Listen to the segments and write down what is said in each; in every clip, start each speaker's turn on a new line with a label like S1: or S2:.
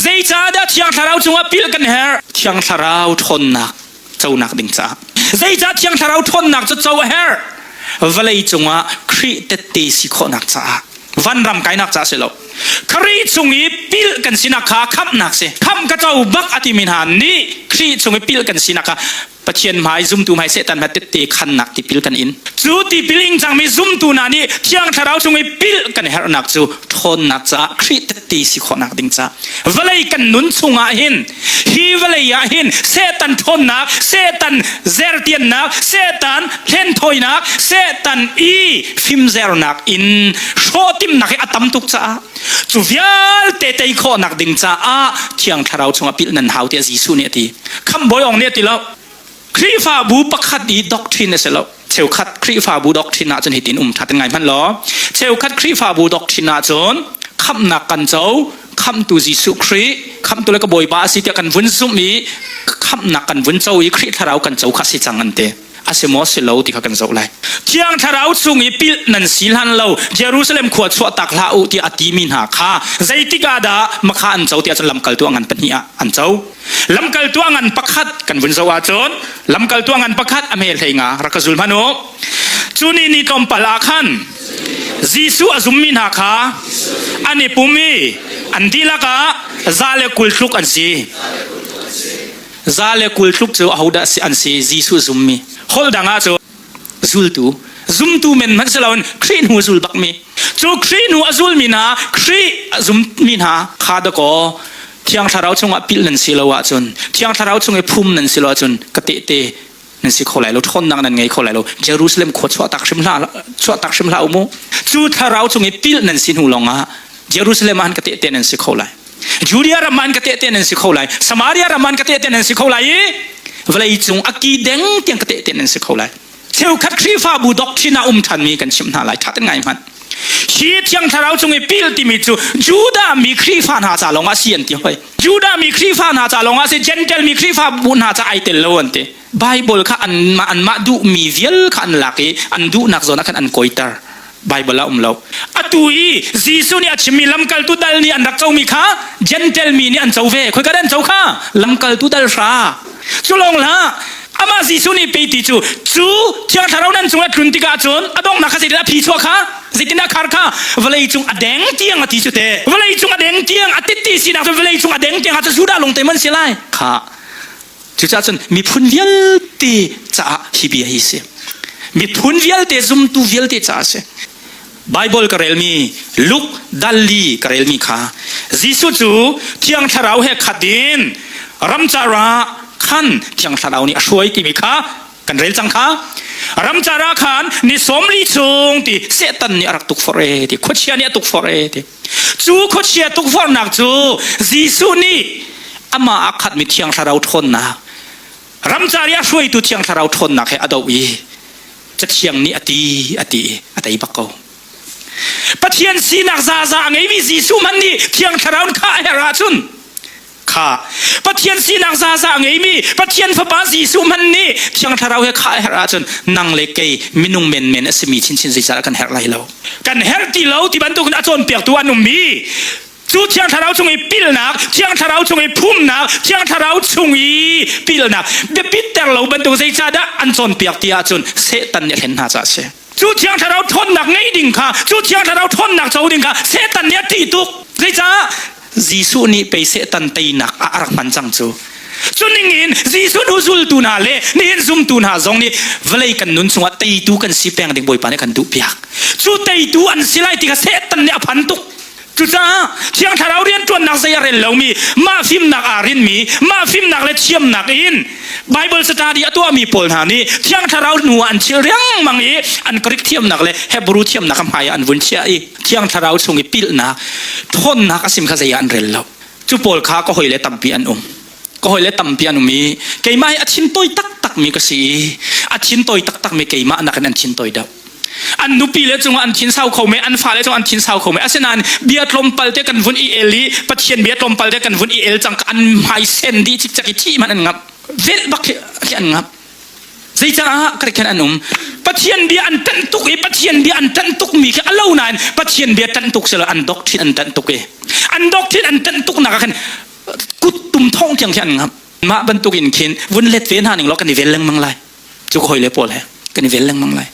S1: Zeicahdah Thiang Thlarau cungah pilh kan herh? Thiang Thlarau ṭhawnnak conak ding caah. Zeicah Thiang Thlarau ṭhawnnak cu co a herh? Vawlei cungah Khrih tette si khawhnak caah. Vanram kainak caah si lo. Khrih chung i pilh kan sinak kha khamhnak si. Khamh ka co bak a timi hna nih Khrih chung i pilh kan sinak kha Pathian hmai zumtu hmai Satan hmai tette khannak tipil kan in. Cu tipil ing cangmi zumtu hna nih Thiang Thlarau chung i pilh kan herhnak cu ṭhawnnak caah Khrih tette si khawhnak ding caah vawlei kan nun chungah hin hi vawlei ah hin Satan ṭhawnnak, Satan zertiannak, Satan hlenthawinak, Satan i fimzernak in hrawh timhnak hi a tam tuk caah cu vialte tei khawhnak ding caah Thiang Thlarau chungah pilh nan hau tiah Jesuh nih a ti. Khamhbawi ong nih a ti lo. Khrihfabu pakhat i doctrine a si lo. Cheukhat Khrihfabu doctrine ahcun hitin um ṭhat in ngai hmanh law. Cheukhat Khrihfabu doctrine ahcun khamhnak kan co, khamhtu Jesuh Khrih, khamhtu le ka Bawipa a si tiah kan vun zumh i khamhnak kan vun co i Khrih thlarau kan co kha si cang an ti. A si maw si lo ti kha kan zoh lai. Thiang Thlarau chung i pilh nan si hlan lo Jerusalem khua chuahtak hlah u tiah a timi hna kha zeitik ah dah makha an co tiah cun lamkaltu a ngan pahnih ah an co. Lamkaltu a ngan pakhat kan vun zoh ahcun lamkaltu a ngan pakhat a hme hlei nga rak ka zul hmanh u. Cu ni ni tlawmpal ah khan Jesuh a zummi hna kha an i pum i an dihlak ah 120 tluk an si. 120 tluk cu ahodah an si Jesuh zummi. Holh dang ah cu zultu zumtu men hmanh si loin Khrih hnu zul bakmi cu Khrih hnu a zulmi hna Khrih a zummi hna kha dakaw Thiang Thlarau chungah pilh nan si lo ahcun Thiang Thlarau chung i phum nan si lo ahcun ka tehte nan si kho lai lo ṭhawnnak nan ngei kho lai lo Jerusalem khua chuahtak hrim hlah chuahtak hrim hlah u mu cu Thlarau chung i pilh nan si hnu lawngah Jerusalem ah han ka tehte nan si kho lai Judea ram ah an ka tehte nan si kho lai Samaria ram ah an ka tehte nan si kho lai i vawlei cung a ki deng tiang ka tehte nan si kho lai cheukhat Khrihfabu doctrine ah um ṭhanmi kan chimh hna lai ṭha ten ngai hmanh hi thiang thlarau cung i pil timi cu Judah mi Khrihfa hna ca lawng ah si an ti hoi Judah mi Khrihfa hna ca lawng ah si Gentile mi Khrihfabu hna ca ai tel lo an ti Bible kha anmah anmah duhmi vial kha an lak i an duhnak zawn ah khan an kawiter Bible ah um lo. Atu i Jesuh nih a chimmi lamkaltu dal nih an rak comi kha Gentile mi nih an co ve. Khoika dah an co kha? Lamkaltu dal hra. Cu lawng hlah, amah Jesuh nih pei ti cu cu Thiang Thlarau nan cungah tlun tikah cun a donghnak kha zeitindah a phi chuah kha? Zeitindah khar kha? Vawlei cung a deng tiang a ti cu te. Vawlei cung a deng tiang a tit ti sinak cu vawlei cung a deng tiang ah cu Judah lung te man si lai. Kha Cucaah cun miphun vialte caah hi bia hi si. Miphun vialte zumtu vialte caah a si. Bible ka relmi Luke dalli ka relmi kha Jesuh cu Thiang Thlarau he khat in ramcar ah khan Thiang Thlarau nih a hruai timi kha kan rel cang kha. Ramcar ah khan ni 40 chung ti Satan nih a rak tukforh e ti khuachia nih a tukforh e ti. Cu khuachia tukforhnak cu Jesuh nih amah ah khatmi Thiang Thlarau ṭhawnnak, ramcar i a hruaitu Thiang Thlarau ṭhawnnak he a doh i Cathiang nih a ti a ti i a tei bak ko. Pathian sinak zaza a ngeimi Jesuh hmanh nih Thiang Thlarau in khah a herh ahcun kha Pathian sinak zaza a ngeimi Pathian Fapa Jesuh hmanh nih Thiang Thlarau he khah a herh ahcun nang le kei minung menmen a simi chinchin zeicahdah kan herh lai lo. Kan herh ti lo ti bantukin a cawnpiaktu an ummi cu Thiang Thlarau chung i pilnak, Thiang Thlarau chung i phumnak, Thiang Thlarau chung i pilnak biapitter lo bantuk zeicahdah an cawnpiak ti ahcun Satan nih a hlen hna caah a si. Cu Thiang Thlarau ṭhawnnak ngeih ding kha, cu Thiang Thlarau ṭhawnnak co ding kha Satan nih a ṭih tuk. Zeicah? Jesuh nih pei Satan teinak ah a rak hman cang cu. Cu ningin Jesuh hnu zultu hna le nihin zumtu hna zong nih vawlei kan nun chungah teitu kan si peng ding Bawipa nih kan duhpiak. Cu teitu an si lai ti kha Satan nih a phan tuk. Cucaah Thiang Thlarau rianṭuannak zei a rel lomi, mah fimnak aa rinmi, mah fimnak le thiamnak in Bible study a tuahmi pawl hna nih Thiang Thlarau hnu ah an chil riangmang i an Greek thiamnak le Hebrew thiamnak a hmai ah an vun chiah i Thiang Thlarau chung i pilhnak, ṭhawnnak a sim kha zei ah an rel lo. Cu pawl kha ka hawile tampi an um. Ka hawile tampi an um i keimah hi a thin tawi taktakmi ka si i a thin tawi taktakmi keimah nakin an thin tawi deuh. An nupi le cungah an thin sau kho mei, an fale cungah an thin sau kho mei. Asinain bia tlawmpal te kan vun i el i Pathian bia tlawmpal te kan vun i el cang an hmai sen dih cikcek i thih hmanh an ngamh. Velh bak khi an ngamh. Zeicah ka khan an um? Pathian bia an ṭanh tuk i Pathian bia an ṭanh tukmi khi a lo nain Pathian bia ṭanh tuk silo an doctrine an ṭanh tuk i an doctrine an ṭanh tuk nak ah khan tum thong tiang khi an ngamh. Mah bantuk in khin vun let ve hna ning law kan i vel lengmang lai. Cu ka hawile pawl he kan i vel lengmang lai.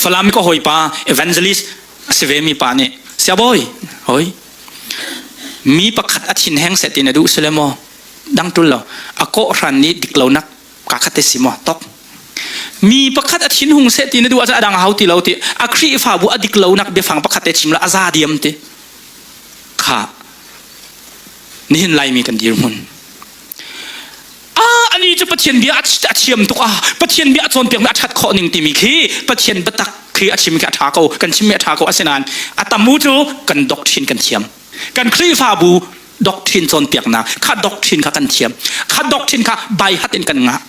S1: Falam i ka hawipa evangelist a si ve mi pa nih siabawi hoi mi pakhat a thin heng seh ti na duh sile maw dang tul lo a kawhhran nih dik lonak ka khat te si maw tok mi pakhat a thin hung seh ti na duh ahcun a dang a hau ti lo ti a Khrihfabu a dik lonak biafang pakhat te chim la a za diam ti kha nihin Laimi kan dirhmun ah ani cu Pathian bia a thiam tuk ah Pathian bia a cawnpiak mi a ṭhat khawh ning timi khi Pathian biatak khi a chim khi a ṭha ko kan chimmi a ṭha ko asinain a tam u cu kan doctrine kan thiam kan Khrihfabu doctrine cawnpiaknak kha doctrine kha kan thiam kha doctrine kha bai hat in kan ngah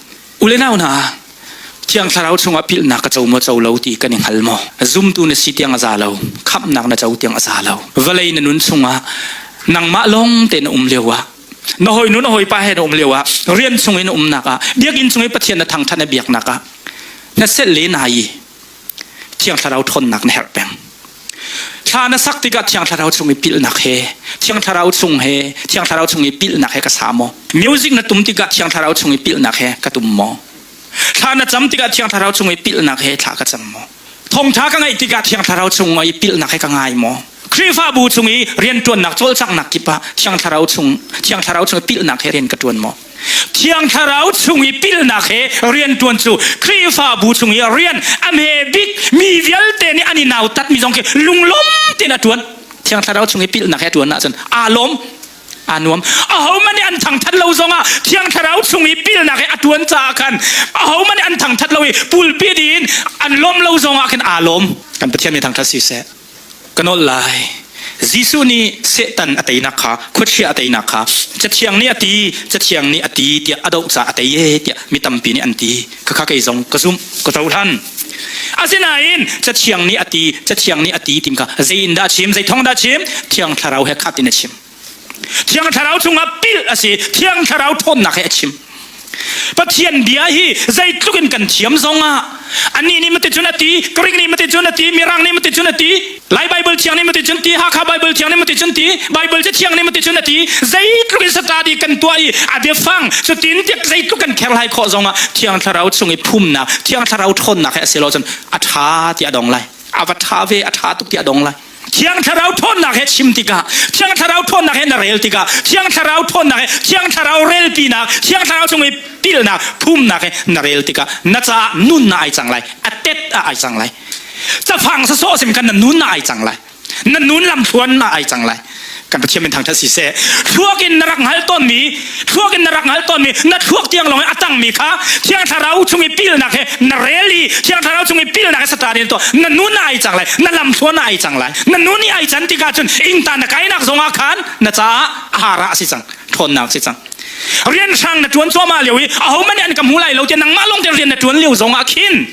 S1: ule nau hna Thiang Thlarau chungah pilhnak ka co maw co lo ti kan i hngal maw? Zumtu na si tiang a za lo, khamhnak na co tiang a za lo. Vawlei na nun chungah nangmah lawng te na um lio ah na hawinu na hawipa he na um lio ah rian chung i na umnak ah biakinn chung i Pathian na thangṭhat na biaknak ah na selh le na i Thiang Thlarau ṭhawnnak na herh peng. Thla na sak tikah Thiang Thlarau chung i pilhnak he Thiang Thlarau chung he Thiang Thlarau chung i pilhnak he ka sa maw? Music na tum tikah Thiang Thlarau chung i pilhnak he ka tum maw? Thla na cam tikah Thiang Thlarau chung i pilhnak he thla ka cam maw? Thawngṭha ka ngaih tikah Thiang Thlarau chung i pilhnak he ka ngai maw? Khrihfabu chung i rianṭuannak cawlcanghnak kip ah Thiang Thlarau chung Thiang Thlarau chung i pilhnak he rian ka ṭuan maw? Thiang Thlarau chung i pilnak he rianṭuan cu Khrihfabu chung i rian a hme bik mi vialte nih an i nautat mi zong khi lunglawm tein a ṭuan. Thiang Thlarau chung i pilnak he ṭuan ahcun aa lawm, aa nuam. Ahohmanh nih an thangṭhat lo zongah Thiang Thlarau chung i pilnak he a ṭuan caah khan ahohmanh nih an thangṭhat lo i pulpit in an lawm lo zongah khin aa lawm. Kan Pathian nih thangṭhat siseh. Ka nolh lai. Jesuh nih Satan a teinak kha, khuachia a teinak kha Cathiang nih a ti, Cathiang nih a ti tiah a doh caah a tei e tiah mi tampi nih an ti. Khakha kei zong ka zumh, ka cohlan. Asinain Cathiang nih a ti, Cathiang nih a ti tim kha zei in dah a chim, zei thawng dah a chim? Thiang Thlarau he khat in a chim. Thiang Thlarau chungah pilh a si. Thiang Thlarau ṭhawnnak he a chim. Pathian bia hi zeitluk in kan thiam zongah anih nih mati cun a ti, Greek nih mati cun a ti, Mirang nih mati cun a ti, Lai Bible thiang nih mati cun ti, Hakha Bible thiang nih mati cun ti, Bible cathiang nih mati cun a ti, zeitluk in study kan tuah i a biafang cutin tiah zeitluk kan kherhlai khawh zongah Thiang Thlarau chung i phumnak, Thiang Thlarau ṭhawnnak he a si lo cun a ṭha ti a dong lai. A va ṭha ve, a ṭha tuk ti a dong lai. Thiang Thlarau ṭhawnnak he chim tikah, Thiang Thlarau ṭhawnnak he na rel tikah, Thiang Thlarau ṭhawnnak he Thiang Thlarau relpinak, Thiang Thlarau chung i pilnak, phumnak he na rel tikah na caah nunnak ai cang lai, a tet ah ai cang lai. Cafang sawsawh sim khan na nunnak ai cang lai. Na nun lamthluan ah ai cang lai. Kan Pathian min thangṭhat si seh. Thluak in na rak hngalh tawnmi, thluak in na rak hngalh tawnmi, na thluak tiang lawng i a tangmi kha Thiang Thlarau chung i pilnak he na rel i Thiang Thlarau chung i pilnak he satan in tuah na nun ah ai cang lai, na lamthluan ah ai cang lai. Na nun i ai can tikah cun ingta na kainak zongah khan na caah a hara a si cang, ṭhawnnak a si cang. Rian hrang na ṭuan cuahmah lio i ahohmanh nih an ka hmu lai lo tiah nangmah lawng te rian na ṭuan lio zongah khin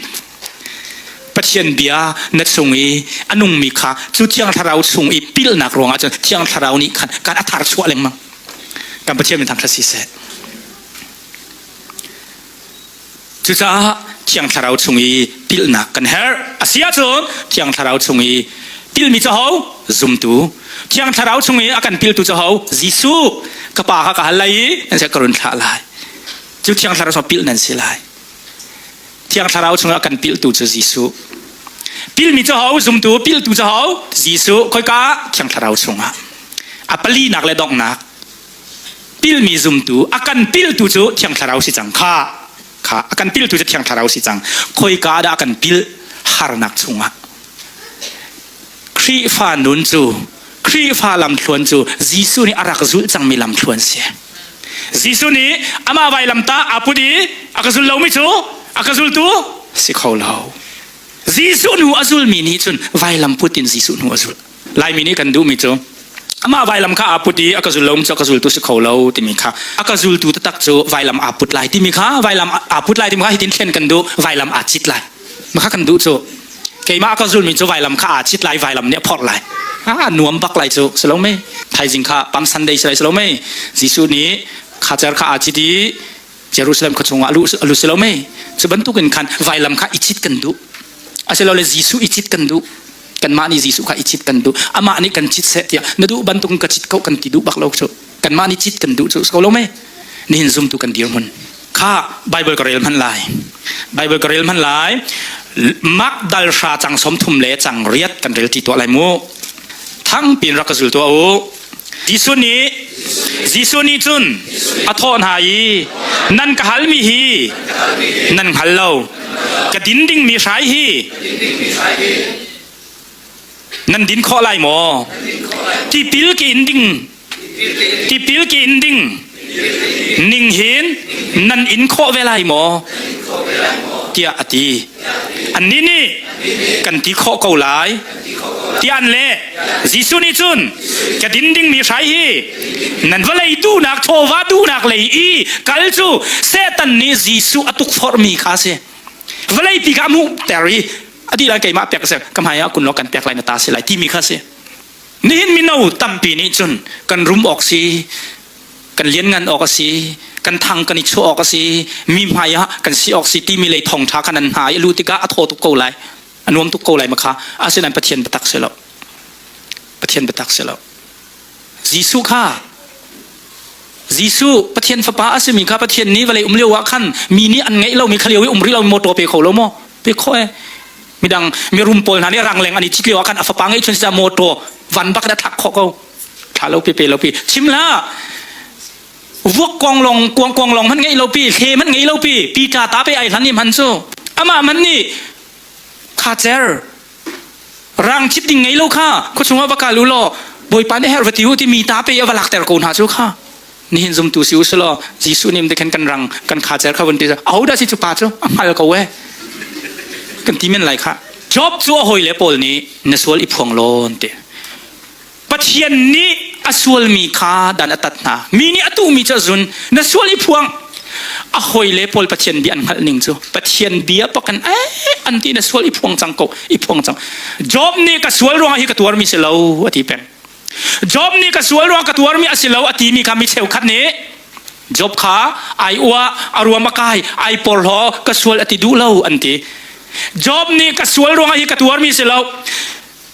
S1: Pathian bia na chung i a nungmi kha cu Thiang Thlarau chung i pilnak ruangah cun Thiang Thlarau nih khan kan a thar chuah lengmang. Kan Pathian min thangṭhat si seh. Cucaah Thiang Thlarau chung i pilnak kan herh. A si ahcun Thiang Thlarau chung i pilmi cu ho? Zumtu. Thiang Thlarau chung i a kan piltu cu ho? Jesuh. Ka pa kha ka hal lai i nan ka run thlah lai. Cu Thiang Thlarau chung pilh nan si lai. Thiang Thlarau chungah kan pilhtu cu Jesuh. Pilmi cu ho? Zumtu pilhtu cu ho? Jesuh. Khoika? Thiang Thlarau chungah. A palinak le donghnak. Pilmi zumtu, a kan piltu cu Thiang Thlarau si cang. Kha, kha, a kan piltu cu Thiang Thlarau si cang. Khoika dah a kan pilh? Harnak chungah. Khrihfa nun cu Khrihfa lamthluan cu Jesuh nih a rak zulh cangmi lamthluan si. Jesuh nih amah vailamtah aa put i a ka zul lomi cu a ka zultu si kho lo. Jesuh hnu a zulmi nih cun vailam put in Jesuh hnu a zulh. Laimi nih kan duhmi cu amah vailam kha aa put i a ka zul lomi cu a ka zultu si kho lo timi kha a ka zultu taktak cu vailam aa put lai timi kha vailam aa put lai timi kha hitin thlen kan duh vailam aa cit lai. Mah kha kan duh cu keimah ka zulmi cu vailam kha aa cit lai vailam nih a phorh lai a nuam bak lai cu si lo mei thaizing kha Palm Sunday si lai si lo mei Jesuh nih khacer kha aa cit i Jerusalem khua chungah a lu si lo mei cu bantukin khan vailam kha i cit kan duh asilole Jesuh i cit kan duh kanmah nih Jesuh kha i cit kan duh amah nih kan cit seh tiah na duh bantukin ka cit ko kan ti duh bak lo cu kanmah nih cit kan duh cu si ko lo mei. Nihin zumtu kan dirhmun. Kha Bible ka rel hmanh lai. Bible ka rel hmanh lai. Mark dal hra cang som thum le cang riat kan rel ti tuah lai mu. Thang pin rak ka zul tuah u. Jesuh nih Jesuh nih cun a thawh hna i nan ka halmi hi nan hngal lo. Ka din dingmi hrai hi nan din khawh lai maw? Tipil ke in ding tipil ke in ding ning hin nan in khawh ve lai maw? tiah a ti. Annih nih kan ti khawh ko lai tiah an leh. Jesuh nih cun ka din dingmi hrai hi nan vawlei duhnak chawva duhnak lei i kal cu Satan nih Jesuh a tukforhmi kha a si. Vawlei pi kha a hmuhter i a dih lai keimah pek a si ka hmai ah kun law kan pek lai na ta si lai timi kha a si. Nihin mino tampi nih cun kan rum awk si kan lianngan awk a si kan thang kan i chuah awk a si mi hmai ah kan si awk si timi lei thawngṭha kha nan hna i lu tikah a thaw tuk ko lai a nuam tuk ko lai ma kha asinain Pathian biatak si lo Pathian biatak si lo Jesuh kha Jesuh Pathian fapa a simi kha Pathian nih vawlei um lio ah khan mi nih an ngeih lomi kha lio i um rih lomi motor pe kho lo maw pe kho e midang mirum pawl hna nih rangleng an i cit lio ah khan a fapa ngeih chun si motor van bak in a thlak khawh ko thla lo pi pe lo pi chim la vuak kuang long kuang kuang long man ngei lo pi hle man ngei lo pi pi ta ta pe ai hlan ni man cu ama man ni kha cer rang chit ding ngei lo kha khuachung ah va kal u law bawipa nih herh va ti u ti mi ta pe a va lak ter ko hna cu kha nihin zumtu si u selaw Jesuh nih khan kan rang kan kha cer kha vun ti aho dah si cu pa cu a hngal ko e kan ti men lai kha Job cu a hoi le pawl nih na sual i phuang lawn te Pathian nih a sualmi kha dan a tat hna. Mi nih a tuhmi cu a zun. Na sual i phuang. A hawile pawl Pathian bia an hngalh ning cu Pathian bia pakan eh an ti na sual i phuang cang ko i phuang cang. Job nih ka sual ruangah hi ka tuarmi si lo a ti peng. Job nih ka sual ruangah ka tuarmi a si lo a timi kha mi cheukhat nih Job kha ai uah a ruam a kai ai porhlaw ka sual a ti duh lo an ti. Job nih ka sual ruangah hi ka tuarmi si lo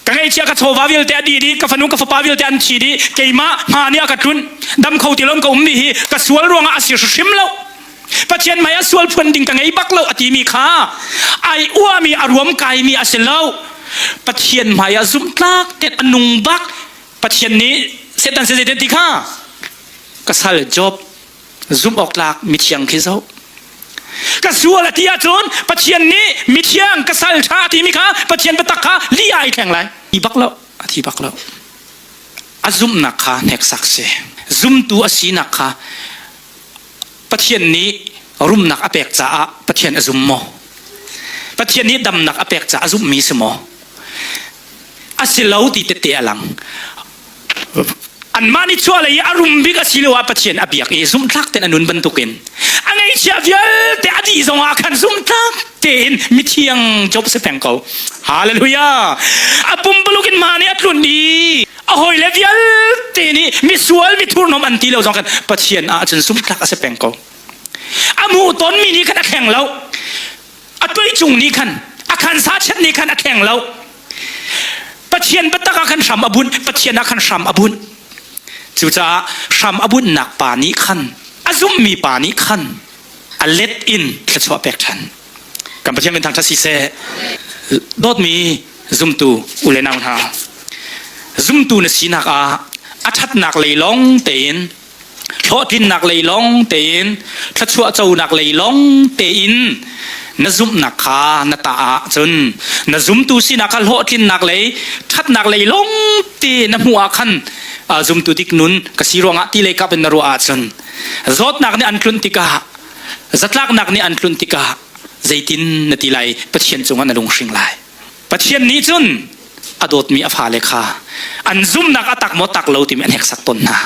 S1: ka ngaihchia ka chawva vialte a dih dih ka fanu ka fapa vialte an thi dih keimah hma nih a ka tlunh dam kho ti lon ka ummi hi ka sual ruangah a si hrim lo Pathian hmai ah sual phuan ding ka ngei bak lo a timi kha ai uami a ruam kaimi a si lo Pathian hmai ah zumhtlak ten a nung bak Pathian nih Satan se zeitin ti kha ka sal Job zumh awk tlak mithiang khi zoh ka sual a ti ahcun Pathian nih mithiang ka sal ṭha a timi kha Pathian biatak kha li ai thleng lai thi bak lo a thi bak lo a zumhnak kha hneksak si zumtu a sinak kha Pathian nih rumnak a pek caah Pathian a zum maw Pathian nih damnak a pek caah a zumhmi si maw a si lo ti tette a lang Anmah nih chuah lei i a rum bik a si lio ah Pathian a biak i zumhtlak tein a nun bantukin a ngeihchiah vialte a dih zongah khan zumhtlak tein mithiang Job si peng ko. Hallelujah! A pumpaluk in hma nih a tlun i a hawile vialte nih misual mithurhnawm an ti lo zong khan Pathian ah cun zumhtlak a si peng ko. A hmuh tonmi nih khan a thleng lo. A tuicung nih khan a khansa chiat nih khan a thleng lo. Pathian biatak ah khan hram a bunh, Pathian ah khan hram a bunh. Cucaah hram a bunhnak pa nih khan a zumhmi pa nih khan a let in thluachuah pek ṭhan. Kan Pathian min thangṭhat si seh. Dawtmi zumtu u le nau hna, zumtu na sinak ah a ṭhatnak lei lawng tein hlawhtlinnak lei lawng tein thluachuah conak lei lawng tein na zumhnak kha na tah ahcun na zumtu sinak kha hlawhtlinnak lei ṭhatnak lei lawng te na hmuh ah khan zumtu dik nun ka si ruangah ti lei kap in na ruah ahcun zawtnak nih an tlunh tikah zatlaknak nih an tlunh tikah zeitin na ti lai Pathian cungah na lunghring lai Pathian nih cun a dawtmi a fale kha an zumhnak a tak maw tak lo timi an heksak tawn hna.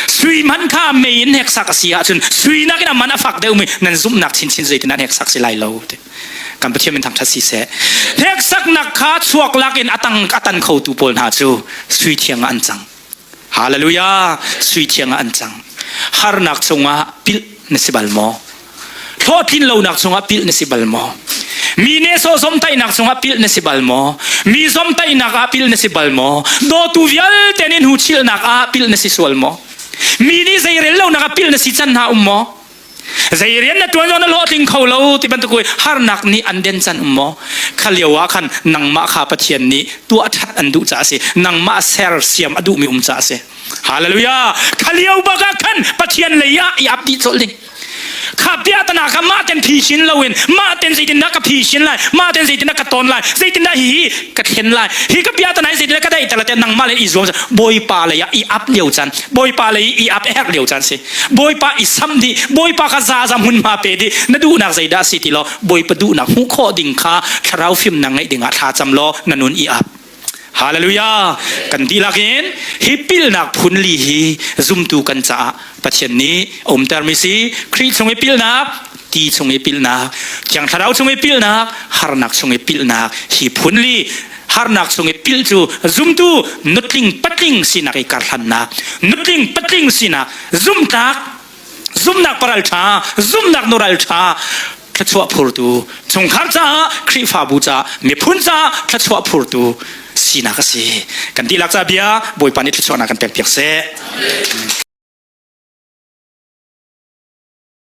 S1: Sui man kha mei in heksak a si ahcun sui nakin a man a fak deuhmi nan zumhnak chinchin zeitin an heksak si lai lo ti. Kan Pathian min thangṭhat si seh. Heksaknak kha chuak lakin a tang a tan khotu pawl hna cu sui thiang ah an cang. Hallelujah! Sui thiang ah an cang. Harnak chungah pilh na si bal maw? Hlawhtlin lonak chungah pilh na si bal maw? Mi nehsawh zomtaihnak chungah pilh na si bal maw? Mi zomtaihnak ah pilh na si bal maw? Dawtu vialte nih hnuchilhnak ah pilh na si sual maw? Mi nih zeirel lo. lonak ah pilh na si can hna um maw? Zei rian na tuan zong na hlawhtling kho lo ti bantuk harnak nih an den can um maw? Kha lio ah khan nangmah kha Pathian nih tuah ṭhat an duh caah a si. Nangmah sersiam a duhmi um caah a si. Hallelujah! Kha lio bak ah khan Pathian lei ah i ap dih colh ding. Kha piahtana kha mah ten phi loin mah ten zeitindah ka phi lai mah ten zeitindah ka ton lai zeitindah hi hi ka thlen lai hi ka piahtana hi zeitindah ka daih ter lai nangmah le i zuam Bawipa lei ah i ap lio caan Bawipa lei i ap herh lio caan si Bawipa i sam dih Bawipa kha zaza hmunhma pe dih na duhnak zeidah si ti law Bawipa duhnak hmuh khawh ding kha thlarau fimnak ngeih dingah thla cam law na nun i ap Hallelujah! Kan dihlak in hi pilnak phunli hi zumtu kan caah Pathian nih a umtermi si. Khrih chung i pilnak, ti chung i pilnak, Thiang Thlarau chung i pilnak, harnak chung i pilnak hi phunli harnak chung i pilh cu zumtu nutling patling sinak i karhlannak, nutling patling sinak, zumtlak zumnak paral ṭha, zumnak nural ṭha, thluachuah phurtu, chungkhar caah, Khrihfabu caah, miphun caah thluachuah phurtu sinak a si. Kan dihlak ca bia Bawipa nih thluachuahnak kan pek piak seh.